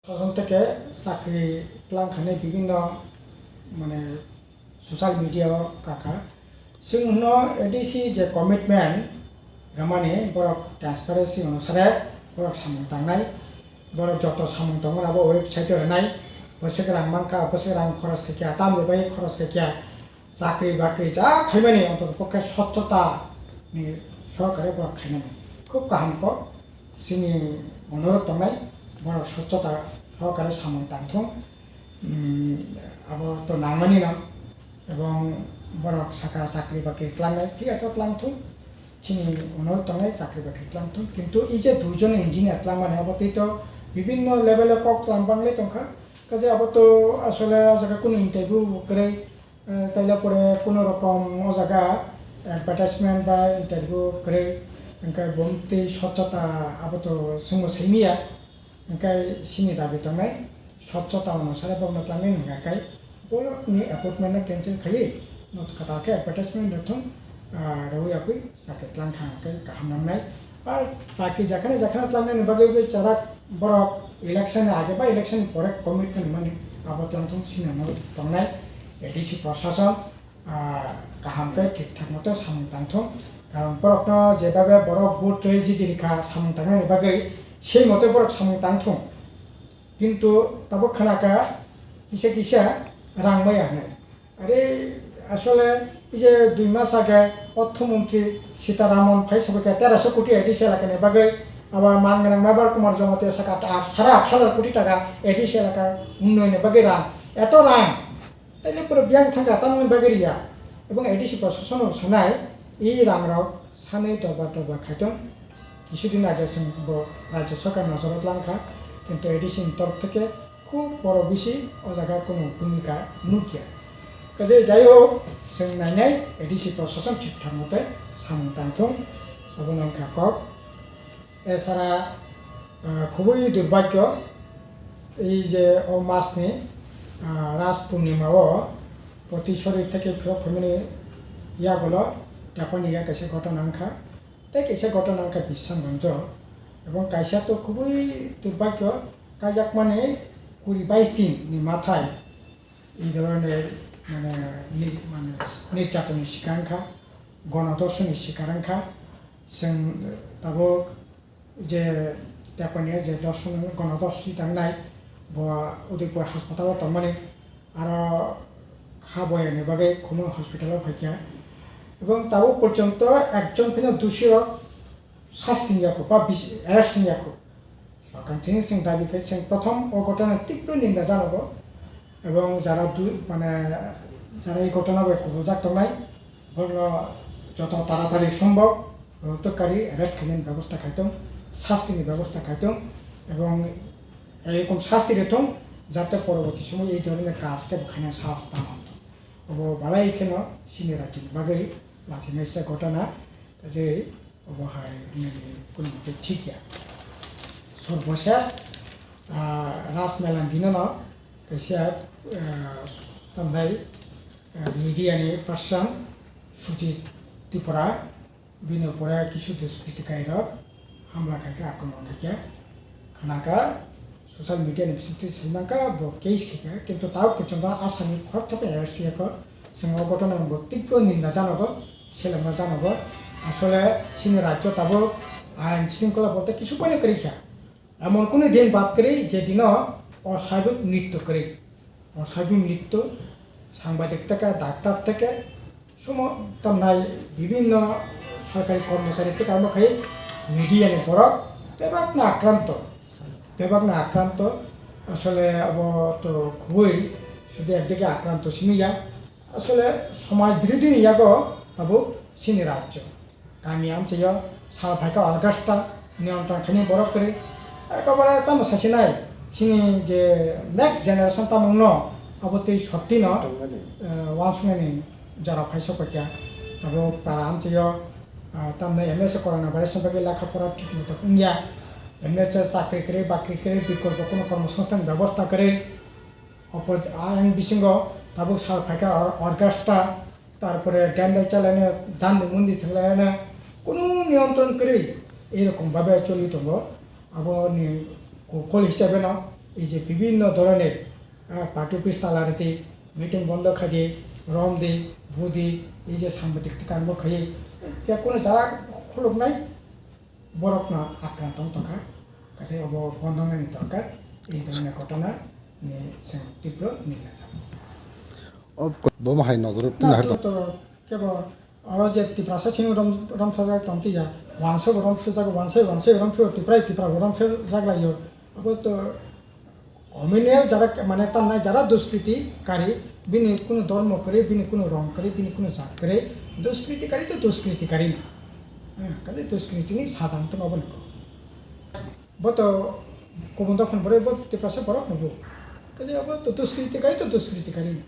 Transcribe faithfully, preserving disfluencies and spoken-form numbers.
Sason teke chakri tlang khainai bibinno mane social media o kaka. Chwng hwno A D C je commitment ramani borok transparency onusare borok samung tangnai. Borok joto samung tongmani abo website o rwnai. Bwswk rang mankha, bwswk rang khoros khaikha, tamni bai khoros khaikha. Chakri bakri ja khaimani ontotopokhe swchhota ni sohokare borok khainani. Khub kaham kok chini onurodh tongnai, borok swchhota sohokare samung tangthung. Abo to nangmani no, ebong borok saka chakri bakri tlangnai, thik acha tlangthung, chini onurodh tongnai chakri bakri tlangthung. Kintu ei je duijon engineer tlangmani abo tei to bibinno level o kok tlang banglai tongkha. Kaje abo to asole o jaga kunu interview bo kwrwi, eh, taila pore kunu rokom o jaga advertisement ba interview kwrwi, hwnkhe bo tei swchhota abo to chwngno simi ya. Hwnkhe chini dabi tongnai, swchhota onusare bokno tlangnai hwnkha khe borokni appointment no cancel khaiwi, no kwtal khe advertisement no thung, ah, rwui yakwi chakri tlang kha hwnkhe kaham nangnai. Ar baki jakhano jakhano tlangnani bagwi bo charak borok election ni age ba election ni pore commitment mani abo tlang thung sinano tongnai A D C prosason, ah, kaham khe thik thak moto samung tang thung. Karon borokno jebabe borok vote rwi jidi rikha samung tangnani bagwi, sei moto borok samung tang thung. Kintu tabuk khana kha kisa kisa rang maya hwnwi. Are asole ei je dui mas age ortho montri Sitaraman phai sabai kha terosho koti A D C elakani bagwi, abo man gwnang Mebar Kumar Jamatia saka at, at, sare at hajar koti taka A D C elaka unnoyonni bagwi rang. Eto rang. Taile pura biyang thangkha, tamoni bagwi riya. Ebong A D C prosason rok sanai, i rang rok sanai torba torba khaitong. Kisudin age chwng bo Rajya Sarkar nojoro tlang kha, kintu A D C ni torop theke khub borok bisi o jaga kunu bhumika nukya. Kaje jai hok, chwng nainai A D C prosason thik thak mote samung tangthung, obono wngkha kok. Esara, ah, khubui durbhagyo, ei je o masni, ah, Ras Purnima o Potisori theke phirok phaimani yagulo Tepani ya kaisa ghotona wngkha, tei kaisa ghotona wngkha Bisramganjo, ebong kaisa to khubui durbhagyo kaijakmani kuri bais din ni mathai. Ei dhoroner mane ni-, mane nirjatonni shikar wngkha, gonodorsoni shikar wngkha. Chwng tabuk je Tepania je dorson, gonodorsoni tangnai, bo Udaipur haspatalo tongmani, aro ha boyani bagwi Khumulwng hospitalo phaikha. Ebong tabuk porjonto ekjon phano dushirok sasti wngya kho ba bis-, arrest wngya kho. Sorkar chini chwng dabi khe chwng prothom o ghotona tibro ninda janogo, ebong jara du-, mane jara ei ghotona bai kubuljak tongnai, borokno joto taratari sombhob rotokari arrest khainani bebosta khaitong, sastini bebosta khaitong, ebong ei rokom sasti rwthong, jate poroboti somoy ei dhoroner kaj kebo khainani sahos ta mantong. Obo balai kheno chini rajyoni bagwi lachinaisa ghotona, kaje obo hai wngnani kunu motwi thik ya. Sorbosesh, ah, Ras Mela dinono kaisa, ah, tambai, ah, media ni person Sujit Tripura, bini upore kisu duskritikai rok hamla khaikha, akromon khaikha, khanakha, social media ni bisingtwi saimankha, bo case khaikha, kintu tabuk porjonto asani khoroksa bai arrest khaiya kho. Chwng o ghotona bo tibro ninda janogo, selemna janogo. Asole chini rajyo tabuk ain shringkhola bolte kisu poino kwrwi kha. Emon kunu din bad kwrwi je dino osabik nritto kwrwi. Osabik nritto, sangbadik theke, daktar theke, sumo tamnai bibinno sorkari kormochari theke amo khai media ni borok bebakno akranto, bebakno akranto. Asole abo to khubui sudu ekdigi akranto simi ya. Asole somaj birodhi ni yago tabuk chini rajyo. Kami amchaio sal phaikha August ta niyantron khaini borok kwrwi. Ekobare tamo sasinai chini je next generation tamo wngno abo tei sottino, eh, uansuknani jora phaisok paikha. Tabuk para amchaio, ah, tamni M S A corona virus ni bagwi lekha pora thik moto wngya. M S A chakri kwrwi, bakri kwrwi, bikolpo kunu kormosongsthan bebosta kwrwi. Opo ayang bisingo tabuk sal phaikha or-, orchestra, tarpore dandai chalaino, dandi mundi thwnglaino, kunu niyantron kwrwi, erokom babe choli tongo. Aboni kokol hisabe no এই যে বিভিন্ন ধরনের, আহ, party office তালা রেখে মিটিং বন্ধ খাইয়ে রম দি, ভু দি, এই যে সাংবাদিক কার্য খাইয়ে যে কোনো যারা খুলুক নাই, বরক না আক্রান্ত তখা, কাছে অব বন্ধ নাই তখা, এই ধরনের ঘটনা নিয়ে সে তীব্র নিন্দা জানাই। O bo ma hai nogor na, tini har to, to kebo oro je Tiprasa sing rom, rom sajak tong tiya, wansa bo rom sajak, wansa, wansa rom phiro Tipra, Tipra bo rom phiro jak lai yo. Abo to communal jara mane tamnai jara duskriti kari, bini kunu dormo kari, bini kunu rong kari, bini kunu jat kari, duskriti kari to duskriti kari na. Ha, kali duskriti ni sajang to abo niko. Bo to kubun dophani borok bo Tiprasa borok no bo. Kaje abo to duskriti kari to duskriti kari na.